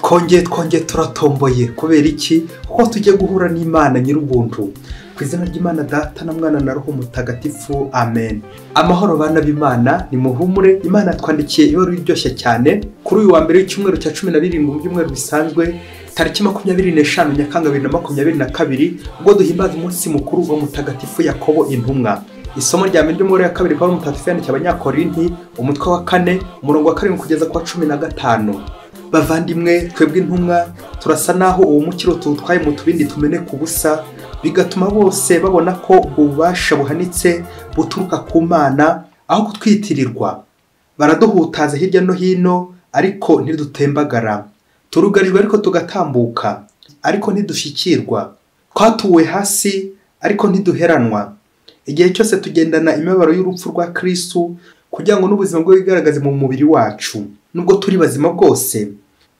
Twongeye turatomboye kubera iki? Kuko tujye guhura n'Imana nyir'ubuntu. Ku izina ry'Imana Data na Mwana na Roho Mutagatifu, amen. Amahoro bana b'Imana, ni muhumure. Imana twandikiye ibaruwa iryoshye cyane kuri uyu wa mbere w'icyumweru cya 17 mu byumweru bisanzwe, tariki 25 Nyakanga 2022, ubwo duhimbaza umunsi mukuru wa Mutagatifu Yakobo intumwa. Isomo rya mbere ryo ya kabiri Pawulo Mutagatifu yandikiye Abanyakorinti, umutwe wa 4, umurongo wa 7 kugeza ku wa 15. Bavandimwe, twebwe intumwa turasa naho uwo mukiro tuwutwaye mu tubindi tumeneka ubusa, bigatuma bose babona ko ububasha buhanitse buturuka ku Mana aho kutwitirirwa. Baraduhutaza hirya no hino, ariko ntidutembagara. Turugarijwe ariko tugatambuka, ariko ntidushyikirwa. Twatuwe hasi ariko ntiduheranwa. Igihe cyose tugendana imibabaro y'urupfu rwa Kristo, kugira ngo n'ubuzima bwe bwigaragaze mu mubiri wacu. Nubwo turi bazima bwose,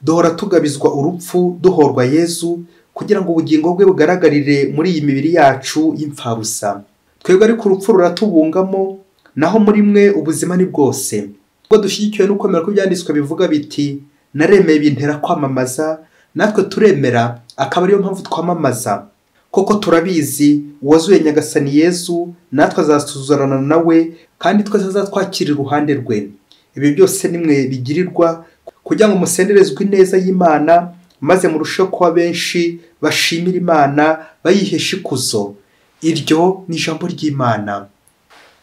duhora tugabizwa urupfu, duhorwa Yezu, kugira ngo ubugingo bwe bugaragarire muri iyi mibiri yacu y'imfabusa. Twebwe ariko urupfu ruratubungamo, naho muri mwe ubuzima ni bwose. Ubwo dushyigikiwe n'ukwemera ko ibyanditswe bivuga biti naremeye bintera kwamamaza, natwe turemera, akaba ariyo mpamvu twamamaza. Koko turabizi, uwazuye Nyagasani Yezu natwe azasuzurana nawe, kandi twese azatwakira iruhande rwe. Ibi byose nimwe bigirirwa kugira ngo musenderezwe ineza y'Imana, maze murusheho kuba benshi bashimira Imana bayihesha ikuzo. Iryo ni ijambo ry'Imana.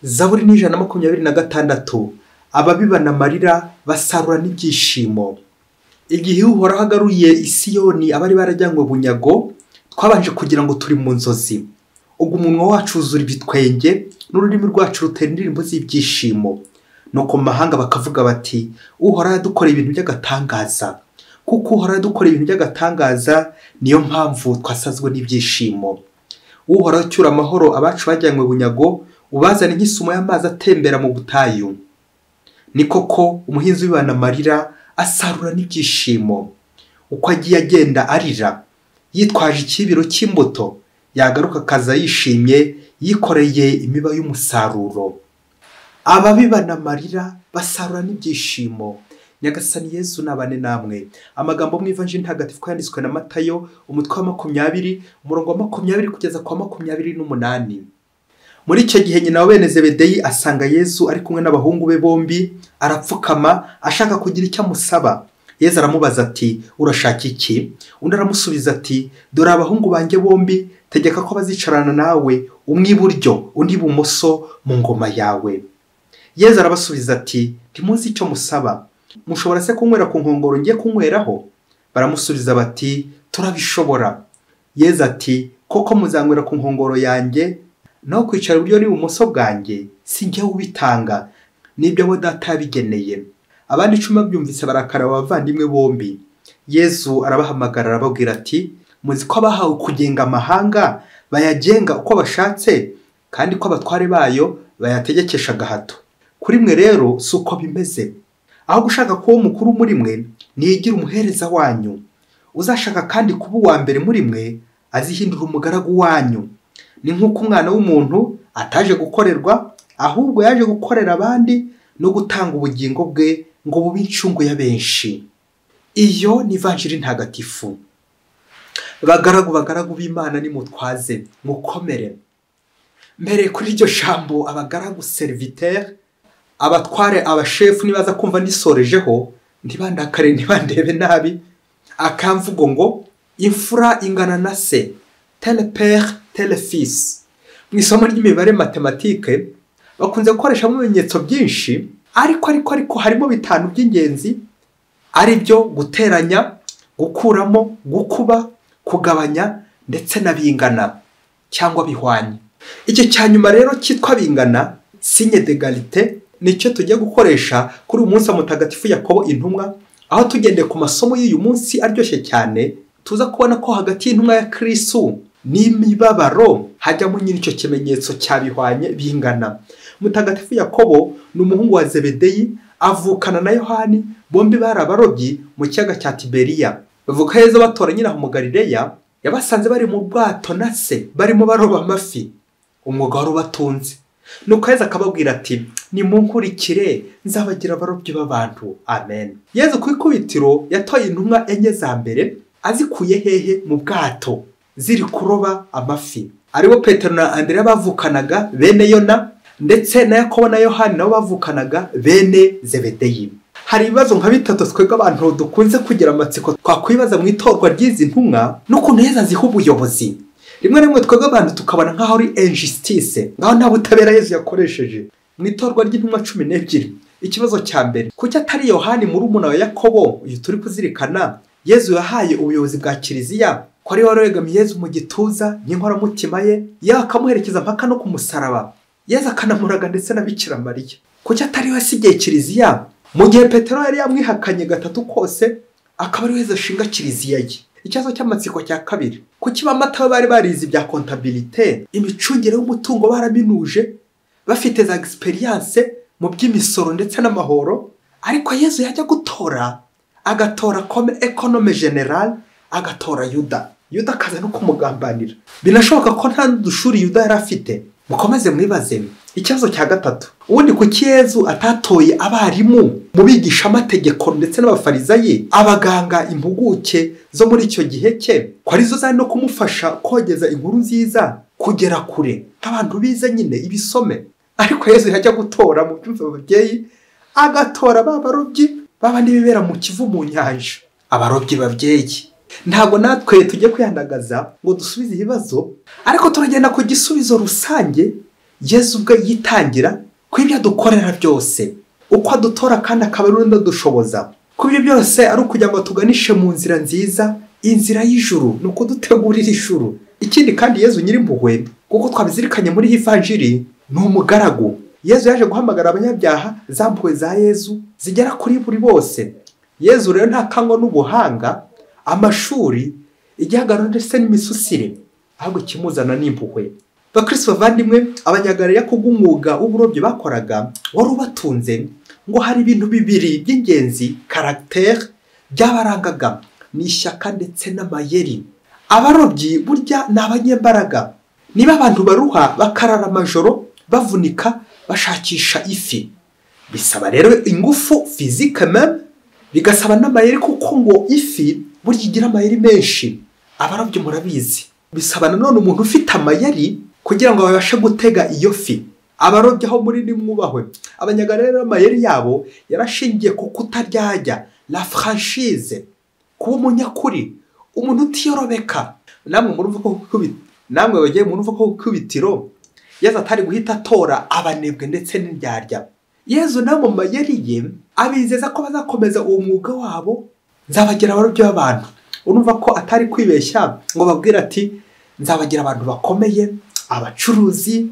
Zaburi ni 126. Ababibana amarira basarura n'ibyishimo. Igihe Uhoraho agaruye i Siyoni abari barajyanywe bunyago, twabanje kugira ngo turi mu nzozi. Ubwo umunwa wacu wuzura ibitwenge, n'ururimi rwacu rutera indirimbo z'ibyishimo. Nuko mu mahanga bakavuga bati Uhoraho yadukoreye ibintu by'agatangaza. Kuko Uhoraho yadukoreye ibintu by'agatangaza, niyo mpamvu twasazwe n'ibyishimo. Uhoraho cyura amahoro abacu bajyanywe bunyago, ubazane nk'isumo y'amazi atembera mu butayu. Ni koko umuhinzi wibana amarira asarura n'ibyishimo. Uko agiye agenda arira, yitwaje ikibiro cy'imbuto, yagaruka akaza yishimye, yikoreye imiba y'umusaruro. Ababibana amarira basarura n'ibyishimo. Nyagasani Yezu nabane namwe. Amagambo mu Ivanjiri Ntagatifu yanditswe na Matayo, umutwe wa 20, umurongo wa 20 kugeza kwa 28. Muri icyo gihe nyina wa bene Zebedeyi asanga Yezu ari kumwe n'abahungu be bombi, arapfukama ashaka kugira icyo amusaba. Yezu aramubaza ati urashaka iki? Undi aramusubiza ati dore abahungu banjye bombi, tegeka ko bazicarana nawe, umwe iburyo undi ibumoso mu ngoma yawe. Yezu arabasubiza ati ntimuzi icyo musaba. Mushobora se kunywera ku nkongoro ngiye kunyweraho? Baramusubiza bati turabishobora. Yezu ati koko muzanywera ku nkongoro yanjye, naho kwicara iburyo n'ibumoso bwanjye si njye ubitanga, nibyo abo Data yabigeneye. Abandi 10 babyumvise barakara abavandimwe bombi. Yezu arabahamagara arababwira ati muzi ko abahawe kugenga amahanga bayagenga uko bashatse, kandi ko abatware bayo bayategekesha agahato. Kuri mwe rero si uko bimeze. Aho gushaka kuba mukuru muri mwe, niyigira umuhereza wanyu. Uzashaka kandi kuba uwa mbere muri mwe, azihindura umugaragu wanyu. Ni nk'uko umwana w'umuntu ataje gukorerwa, ahubwo yaje gukorera abandi no gutanga ubugingo bwe ngo bube incungu ya benshi. Iyo ni Ivanjiri Ntagatifu. Bagaragu b'Imana nimutwaze, mukomere. Mbere kuri iryo jambo abagaragu serviteur, abatware, abashefu nibaza kumva nisorejeho, ntibandakare ntibandebe nabi, akamvugo ngo imfura ingana na se, tel père tel fils. Mu isomo ry'imibare matematike bakunze gukoresha ibimenyetso byinshi, ariko harimo 5 by'ingenzi, ari byo guteranya, gukuramo, gukuba, kugabanya ndetse na bingana cyangwa bihwanye. Icyo cya nyuma rero cyitwa bingana, signe d'égalité, nicyo tujya gukoresha kuri uyu munsi wa Mutagatifu Yakobo intumwa, aho tugendeye ku masomo y'uyu munsi aryoshye cyane, tuza kubona ko hagati y'intumwa ya Kristo n'imibabaro hajyamo nyine icyo kimenyetso cyabihwanye bingana. Mutagatifu Yakobo ni umuhungu wa Zebedeyi, avukana na Yohani, bombi bari abarobyi mu kiyaga cya Tiberiya. Bavuka Yezu batora nyina mu Galileya, yabasanze bari mu bwato na se barimo baroba amafi. Umwuga wari ubatunze. Nuko Yezu akababwira ati nimunkurikire nzabagira abarobyi b'abantu. Amen. Yezu ku ikubitiro yatoye intumwa enye za mbere azikuye hehe? Mu bwato ziri kuroba amafi, aribo Petero na Andereya bavukanaga bene Yona, ndetse na Yakobo na Yohani nabo bavukanaga bene Zebedeyi. Hari ibibazo nka bitatu twebwe abantu dukunze kugira amatsiko twakwibaza mu itorwa ry'izi ntumwa n'ukuntu Yezu aziha ubuyobozi. Rimwe na rimwe twebwe abantu tukabona nk'aho ari injustice, nk'aho nta butabera Yezu yakoresheje mu itorwa ry'intumwa 12. Ikibazo cya mbere, kuki atari Yohani murumuna wa Yakobo uyu turi kuzirikana Yezu yahaye ubuyobozi bwa kiliziya, ko ari wari wegamiye Yezu mu gituza n'inkoramutima ye, yewe akamuherekeza mpaka no ku musaraba, Yezu akanamuraga ndetse na Bikira Mariya? Kuki atari we asigiye kiliziya mu gihe Petero yari yamwihakanye gatatu kose, akaba ari we Yezu ashinga kiliziya ye? Ikibazo cy'amatsiko cya kabiri, kuki ba Matayo bari barize ibya kontabilite, imicungire y'umutungo baraminuje, bafite za experience mu by'imisoro ndetse n'amahoro, ariko Yezu yajya gutora agatora comme économe général, agatora Yuda, Yuda akaza no kumugambanira? Binashoboka ko nta n'udushuri Yuda yari afite. Mukomeze mwibaze. Ikibazo cya gatatu, ubundi kuki Yezu atatoye abarimu mu bigishamategeko ndetse n'abafarizayi, abaganga, impuguke zo muri icyo gihe cye, ko arizo zari no kumufasha kogeza inkuru nziza kugera kure, nk'abantu bize nyine ibisome? Ariko Yezu yajya gutora mu byumva babyeyi, agatora ba barobyi baba n'ibibera mu Kivu mu nyanja. Abarobyi babyeyi, ntabwo natwe tujye kwihandagaza ngo dusubize ibibazo, ariko turagenda ku gisubizo rusange Yezu ubwe yitangira ku ibyo adukorera byose, uko adutora kandi akaba ari undi adushoboza. Ku ibyo byose ari ukugira ngo tuganishe mu nzira nziza, inzira y'ijuru, ni ukudutegurira ijuru. Ikindi kandi Yezu nyirimpuhwe, kuko twabizirikanye muri ivanjiri, ni umugaragu. Yezu yaje guhamagara abanyabyaha, za mpuhwe za Yezu zigera kuri buri bose. Yezu rero ntakangwa n'ubuhanga, amashuri, igihagararo ndetse n'imisusire, ahubwo ikimuzana ni impuhwe. Bakristo bavandimwe, Abanyagalileya kubw'umwuga w'uburobyi bakoraga wari ubatunze, ngo hari ibintu bibiri by'ingenzi caractère byabarangaga, ni ishyaka ndetse n'amayeri. Abarobyi burya ni abanyembaraga, niba abantu baruha bakarara amajoro bavunika bashakisha ifi, bisaba rero ingufu physique même, bigasaba n'amayeri, kuko ngo ifi burya igira amayeri menshi. Abarobyi murabizi, bisaba nanone umuntu ufite amayeri kugira ngo babashe gutega iyo fi. Abarobyi aho muri ni mwubahwe. Abanyagalileya rero amayeri yabo yarashingiye ku kutaryajya, la franchise, kuba umunyakuri, umuntu utiyorobeka. Namwe murumva ko namwe bagiye murumva ko kubitiro Yezu atari guhita atora abanebwe ndetse n'indyarya. Yezu na mu mayeri ye abizeza ko bazakomeza uwo mwuga wabo, nzabagira abarobyi b'abantu. Urumva ko atari kwibeshya ngo babwire ati nzabagira abantu bakomeye, abacuruzi,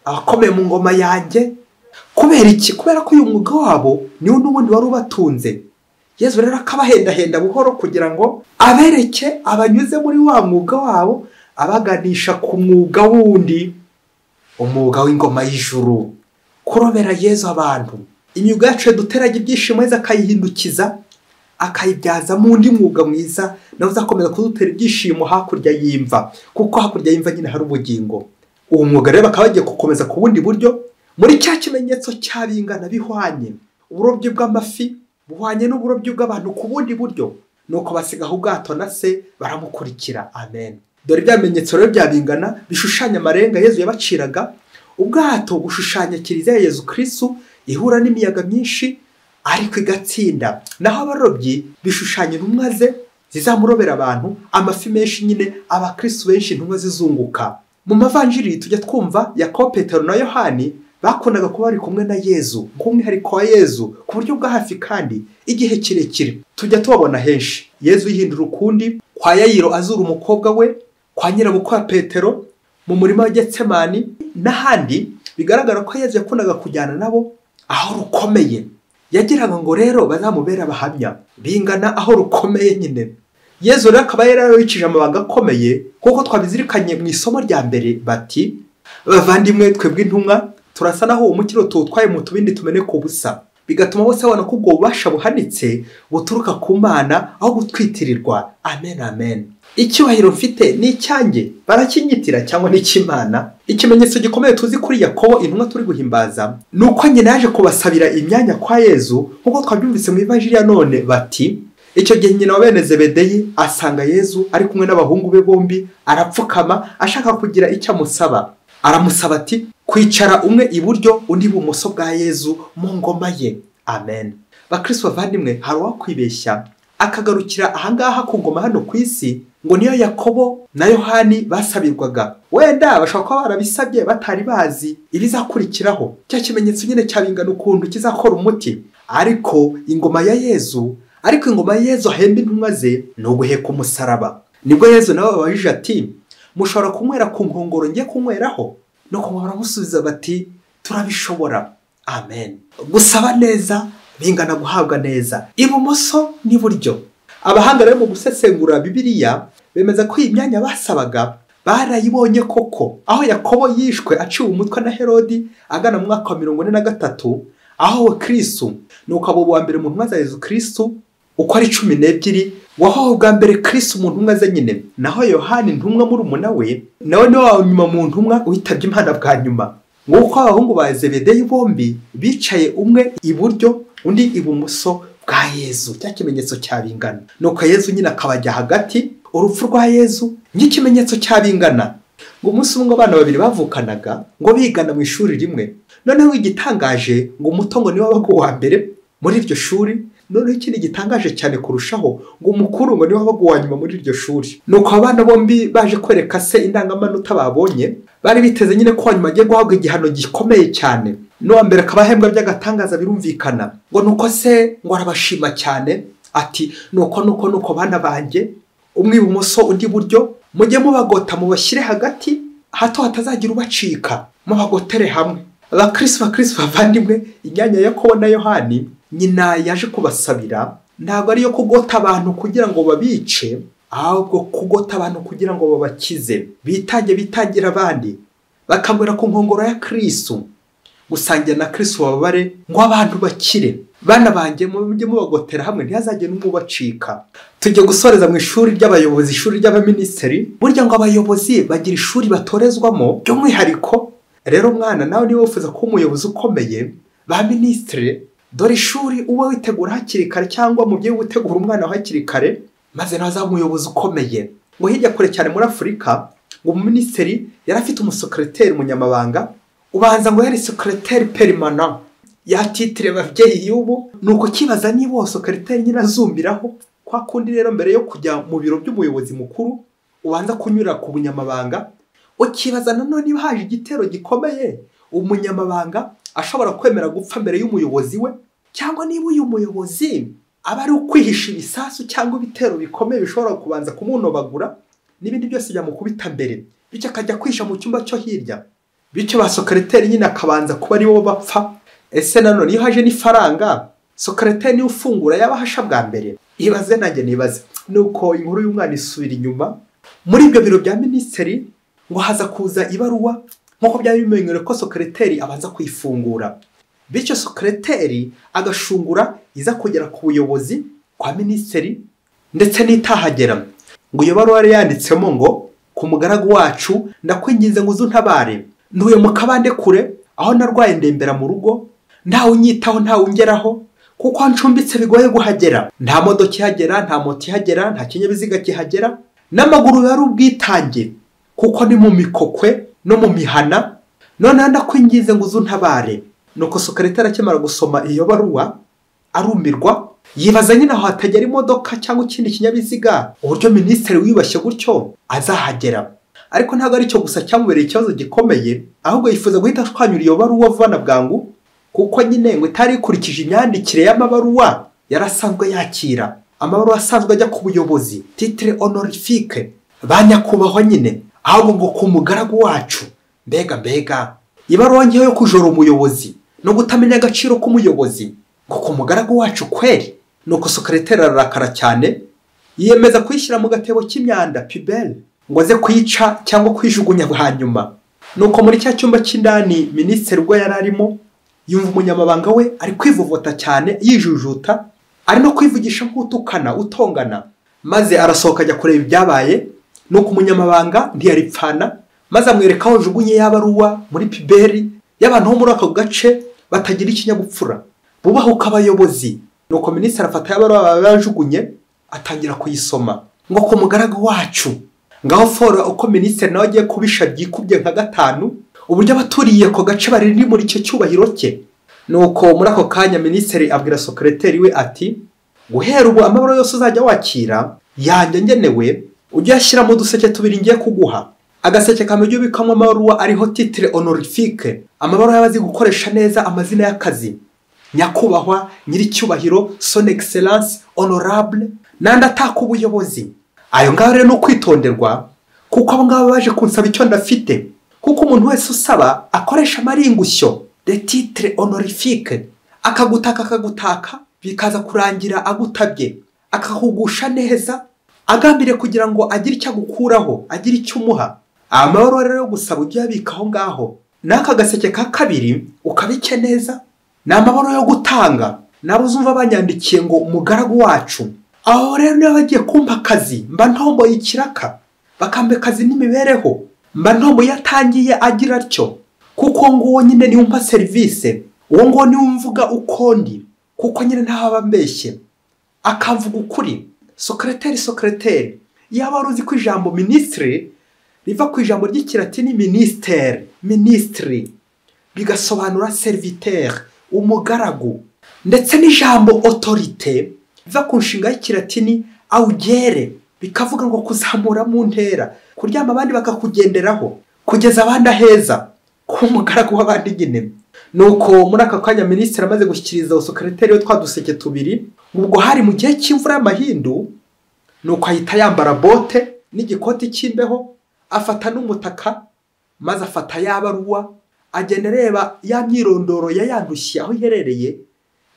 abakomeye mu ngoma yanjye. Kubera iki? Kubera ko uyu mwuga wabo niwo n'ubundi wari ubatunze. Yezu rero akabahendahenda buhoro kugira ngo abereke abanyuze muri wa mwuga wabo, abaganisha ku mwuga wundi, umwuga w'ingoma y'ijuru, kurobera Yezu abantu. Imyuga yacu duteraga ibyishimo, Yezu akayihindukiza akayibyazamo undi mwuga mwiza, nawe uzakomeza kudutera ibyishimo hakurya y'imva, kuko hakurya y'imva nyine hari ubugingo. Uwo mwuga rero bakaba bagiye gukomeza ku bundi buryo, muri cya kimenyetso cy'abingana bihwanye, uburobyi bw'amafi buhwanye n'uburobyi bw'abantu ku bundi buryo. Nuko basigaho ubwato na se baramukurikira. Amen. Dore bya bimenyetso rero byabingana bishushanya amarenga Yezu yabaciraga. Ubwato bushushanya kiliziya ya Yezu Kristu ihura n'imiyaga myinshi ariko igatsinda, naho abarobyi bishushanya intumwa ze zizamurobera abantu amafi menshi nyine, abakristu benshi intumwa zizunguka. Mu mavanjiri tujya twumva Yakobo, Petero na Yohani bakundaga kuba bari kumwe na Yezu, nk'umwihariko wa Yezu ku buryo bwa hafi kandi igihe kirekire. Tujya tubabona henshi Yezu yihindura ukundi, kwa Yayiro azura umukobwa we, kwa nyirabukwe wa Petero, mu murima wa Getsemani n'ahandi. Bigaragara ko Yezu yakundaga kujyana nabo aho rukomeye. Yagiraga ngo rero bazamubera abahamya bingana aho rukomeye nyine. Yezu rero akaba yarabicije amabanga akomeye, kuko twabizirikanye mu isomo rya mbere bati bavandimwe twebwe intumwa turasa naho umukiro tuwutwaye mu tubindi tumeneka ubusa. Bigatuma bose babona ko ubwo bubasha buhanitse buturuka ku Mana aho gutwitirirwa. Amen, amen. Icyubahiro mfite ni icyanjye barakinyitira cyangwa ni icy'Imana. Ikimenyetso gikomeye tuzi kuri Yakobo intumwa turi guhimbaza ni uko nyina yaje kubasabira imyanya kwa Yezu, nk'uko twabyumvise mu ivanjiri ya none bati icyo gihe nyina wa bene Zebedeyi asanga Yezu ari kumwe n'abahungu be bombi, arapfukama ashaka kugira icyo amusaba. Aramusaba ati kwicara umwe iburyo undi ibumoso bwa Yezu mu ngoma ye. Amen. Bakristo bavandimwe, hari uwakwibeshya akagarukira ahangaha ku ngoma hano ku isi ngo niyo Yakobo na Yohani basabirwaga. Wenda bashobora kuba barabisabye batari bazi ibizakurikiraho, cya kimenyetso nyine cyabingana ukuntu kizakora umuti. Ariko ingoma ya Yezu, ariko ingoma ya Yezu ahemba intumwa ze ni uguheka umusaraba. Nibwo Yezu nawe babajije ati mushobora kunywera ku nkongoro ngiye kunyweraho? Nuko baramusubiza bati turabishobora. Amen. Gusaba neza bingana guhabwa neza, ibumoso n'iburyo. Abahanga rero mu gusesengura Bibiliya bemeza ko iyi myanya basabaga barayibonye koko. Aho Yakobo yishwe aciwe umutwe na Herodi agana mu mwaka wa 43, aho Kristo nuko abo wa mbere mu ntumwa za Yezu Kristo uko ari 12 waho bwa mbere Kristo mu ntumwa ze nyine. Naho Yohani intumwa murumuna we nawe niwe wa nyuma mu ntumwa witabye Imana bwa nyuma. Nguko abahungu ba Zebedeyi bombi bicaye umwe iburyo undi ibumoso bwa Yezu, cya kimenyetso cyabingana. Nuko Yezu nyine akabajya hagati. Urupfu rwa Yezu nk'ikimenyetso cyabingana. Ngo umunsi umwe abana babiri bavukanaga ngo bigana mu ishuri rimwe. Noneho igitangaje ngo umuto ngo niwe wabaga uwa mbere muri iryo shuri, noneho ikindi gitangaje cyane kurushaho ngo umukuru ngo niwe wabaga uwa nyuma muri iryo shuri. Nuko abana bombi baje kwereka se indangamanota babonye, bari biteze nyine ko nyuma agiye guhabwa igihano gikomeye cyane, n'uwa mbere akaba ahembwa by'agatangaza birumvikana. Ngo nuko se ngo arabashima cyane ati nuko nuko nuko bana banjye, umwe ibumoso undi iburyo, mujye mubagota mubashyire hagati hato hatazagira ubacika, mubagotere hamwe. Abakristo bavandimwe, imyanya ya Yakobo na Yohani nyina yaje kubasabira ntabwo ari iyo kugota abantu kugira ngo babice, ahubwo kugota abantu kugira ngo babakize. Bitange bitangira abandi bakanywera ku nkongoro ya Kristo, gusangira na Kristo babare ngo abantu bakire. Bana banjye mujye mubagotera hamwe ntihazagire n'umwe ubacika. Tujye gusoreza mu ishuri ry'abayobozi, ishuri ry'abaminisitiri. Burya ngo abayobozi bagira ishuri batorezwamo by'umwihariko. Rero mwana nawe niba wifuza kuba umuyobozi ukomeye, ba minisitiri, dore ishuri uba witegura hakiri kare, cyangwa mubyeyi utegura umwana hakiri kare, maze nawe azaba umuyobozi ukomeye. Ngo hirya kure cyane muri Afurika, ngo umuminisitiri yari afite umusekreteri umunyamabanga, ubanza ngo yari sekreteri permanent yatitire ababyeyi y'ubu. Nuko kibaza niba uwo sekreteri nyine azumbiraho. Kwa kundi rero mbere yo kujya mu biro by'umuyobozi mukuru ubanza kunyura ku bunyamabanga, ukibaza nanone niba haje igitero gikomeye umunyamabanga ashobora kwemera gupfa mbere y'umuyobozi we, cyangwa niba uyu muyobozi aba ari ukwihisha ibisasu cyangwa ibitero bikomeye bishobora kubanza kumunobagura n'ibindi byose byamukubita mbere, bityo akajya kwisha mu cyumba cyo hirya, bityo ba sekreteri nyine akabanza kuba ari bo bapfa. Ese nanone iyo haje n'ifaranga sekreteri niwe ufungura yabahasha bwa mbere? Ibaze nanjye nibaze. Nuko inkuru y'umwana isubira inyuma. Muri ibyo biro bya minisiteri ngo haza kuza ibaruwa, nk'uko byari bimenyerewe ko sekreteri abanza kuyifungura, bityo sekreteri agashungura iza kugera ku buyobozi kwa minisiteri ndetse n'itahagera. Ngo iyo baruwa yari yanditsemo ngo ku mugaragu wacu ndakwinginze ngo uze untabare, ntuye mu kabande kure aho narwaye ndembera mu rugo, ntawe unyitaho ntawe ungeraho, kuko ncumbitse bigoye guhagera, nta modoka ihagera, nta moto ihagera, nta kinyabiziga kihagera, n'amaguru yari ubwitange kuko ni mu mikokwe no mu mihana, noneho ndakwinginze ngo uze untabare. Nuko sekreteri akimara gusoma iyo baruwa arumirwa, yibaza nyine aho hatagera imodoka cyangwa ikindi kinyabiziga, uburyo minisitiri wiyubashye gutyo azahagera. Ariko ntabwo ari cyo gusa cyamubereye ikibazo gikomeye, ahubwo yifuza guhita ashwanyura iyo baruwa vuba na bwangu, kuko nyine ngo itari ikurikije imyandikire y'amabaruwa yarasanzwe yakira. Amabaruwa asanzwe ajya ku buyobozi, titre honorifique, ba nyakubahwa nyine, ahubwo ngo ku mugaragu wacu. Mbega mbega ibaruwa nkeyo yo kujora umuyobozi no gutamenya agaciro k'umuyobozi, ngo ku mugaragu wacu kweri. Nuko sekreteri ararakara cyane, yiyemeza kuyishyira mu gatebo k'imyanda pubelle, ngo aze kuyica cyangwa kwijugunya hanyuma. Nuko muri cya cyumba cy'indani minisitiri ubwo yari arimo, Yumva umunyamabanga we ari kwivovota cyane, yijujuta, ari no kwivugisha nk'utukana utongana. Maze arasohoka ajya kureba ibyabaye. Nuko umunyamabanga ntiyaripfana, maze amwereka aho jugunye y'abaruwa muri piberi y'abantu bo muri ako gace batagira ikinyabupfura, bubahuka abayobozi. Nuko minisitiri afata y'abaruwa bajugunye atangira kuyisoma ngo ku mugaragu wacu. Ngaho fora uko minisitiri nawe agiye kubisha byikubye nka 5, uburyo abaturiye ako gace bari muri icyo cyubahiro cye. Nuko muri ako kanya minisitiri abwira sekreteri we ati guhera ubu amabaro yose uzajya wakira yanjye ngenewe ujye uyashyira mu duseke 2 ngiye kuguha. Agaseke kamwe ujye ubikamo amabaruwa ariho titre honorifique, amabaruwa y'abazi gukoresha neza amazina y'akazi, nyakubahwa, nyiricyubahiro, son excellence, honorable, n'andi ataka ubuyobozi. Ayo ngaho rero ni ukwitonderwa, kuko abo ngabo baje kunsaba icyo ndafite. Kuko umuntu wese usaba akoresha amaringushyo de titre honorifique, akagutaka akagutaka bikaza kurangira agutabye, akakugusha neza agambire kugira ngo agire icyo agukuraho, agire icyo umuha. Amahoro rero yo gusaba ujye uyabika aho ngaho. N'aka gaseke ka 2 ukabike neza, ni amahoro yo gutanga. Nabo uzumva banyandikiye ngo umugaragu wacu, aho rero niba bagiye kumpa akazi mba ntomboye ikiraka, bakampa akazi n'imibereho, mba ntomboye atangiye agira atyo. Kuko nguwo nyine niwe umpa serivisi, uwo nguwo niwe umvuga uko ndi, kuko nyine ntaho mbeshye, akamvuga ukuri. Sekreteri, sekreteri, yaba wari uzi ko ijambo minisitiri riva ku ijambo ry'ikilatini ministere, ministri, bigasobanura serviteur, umugaragu. Ndetse n'ijambo autorité riva ku nshinga y'ikilatini augere, bikavuga ngo kuzamura mu ntera, kuryama abandi bakakugenderaho, kugeza abandi aheza, kuba umugaragu w'abandi nyine. Nuko muri aka kanya minisitiri amaze gushyikiriza sekreteri we twa duseke 2, ubwo hari mu gihe cy'imvura y'amahindu. Nuko ahita yambara bote n'igikoti cy'imbeho, afata n'umutaka, maze afata y'abaruwa agenda areba ya myirondoro yayandushye aho iherereye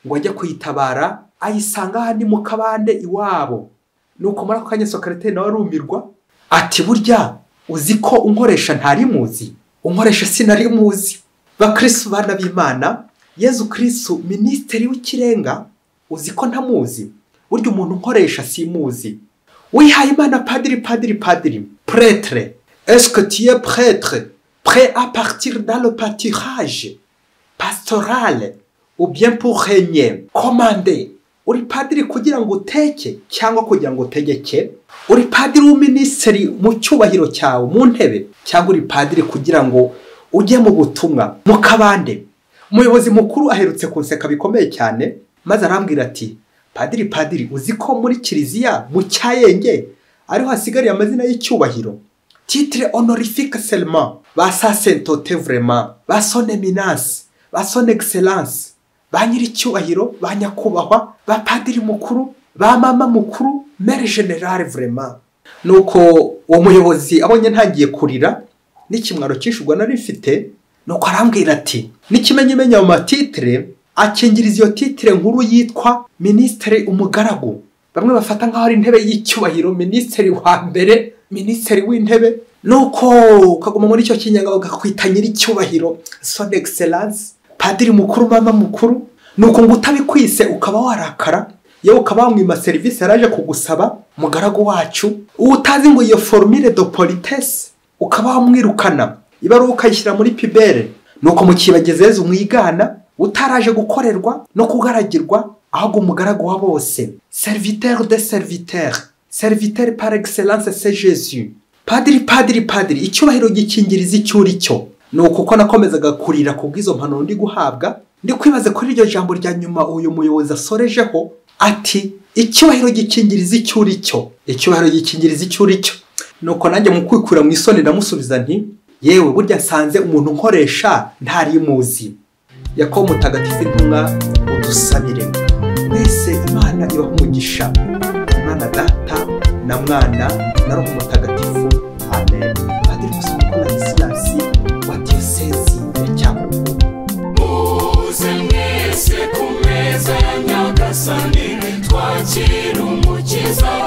ngo ajye kuyitabara, ayisanga aha ni mu kabande iwabo. Nuko muri ako kanya sekreteri nawe arumirwa ati burya uzi ko unkoresha ntari muzi, unkoresha sinari muzi. Bakristu bana b'Imana, Yezu Kristu minisitiri w'ikirenga, uzi ko ntamuzi? Burya umuntu unkoresha simuzi. Wihaye Imana padiri, padiri, padiri, prêtre, est-ce que tu es prêtre, prêt à partir dans le pâturage pastoral ou bien pour régner, commander? Uri padiri kugira ngo uteke cyangwa kugira ngo utegeke? Uri padiri w'uminisitiri mu cyubahiro cyawe mu ntebe, cyangwa uri padiri kugira ngo ujye mu butumwa mu kabande? Umuyobozi mukuru aherutse kunseka bikomeye cyane, maze arambwira ati padiri, padiri, uzi ko muri kiliziya mu Cyayenge ariho hasigariye amazina y'icyubahiro, titre honorifique seulement, ba sa sainteté vraiment, ba son éminence, ba son excellence, ba nyiricyubahiro, ba nyakubahwa, ba padiri mukuru, ba mama mukuru, mère générale vraiment. Nuko uwo muyobozi abonye ntangiye kurira n'ikimwaro cyishurwa nari mfite, nuko arambwira ati n'ikimenyimenya mu matitre akingiriza iyo titre nkuru yitwa minisitiri umugaragu, bamwe bafata nkaho ari intebe y'icyubahiro, minisitiri wa mbere, minisitiri w'intebe. Nuko ukaguma muri icyo kinyanga bakakwita nyiricyubahiro, son excellence, padiri mukuru, mama mukuru. Nuko ngo utabikwise ukaba warakara, yewe ukaba wamwima serivisi yaraje kugusaba, mugaragu wacu, utazi ngo iyo formule de politesse ukaba wamwirukana, ibaruwa ukayishyira muri pibere. Nuko mukibageze umwigana utaraje gukorerwa no kugaragirwa, ahubwo umugaragu wa bose, serviteur de serviteur, serviteur par excellence c'est Jésus. Padiri, padiri, padiri, icyubahiro gikingiriza icyo uri cyo. Nuko uko nakomezaga kurira kubw'izo mpanuro ndi guhabwa, ndi kwibaza kuri iryo jambo rya nyuma uyu muyobozi asorejeho ati icyubahiro gikingiriza icyo uri cyo, icyubahiro gikingiriza icyo uri cyo. Nuko nanjye mu kwikura mu isoni ndamusubiza nti yewe burya nsanze umuntu nkoresha ntari muzi. Yakobo mutagatifu intumwa udusabire. Mwese Imana ibahe umugisha. Imana Data na Mwana na Roho Mutagatifu. Amen. Padiri Musuku Ladislas wa Diyosezi ya Cyangugu. Muze mwese ku meza ya Nyagasani, twakira umukiza.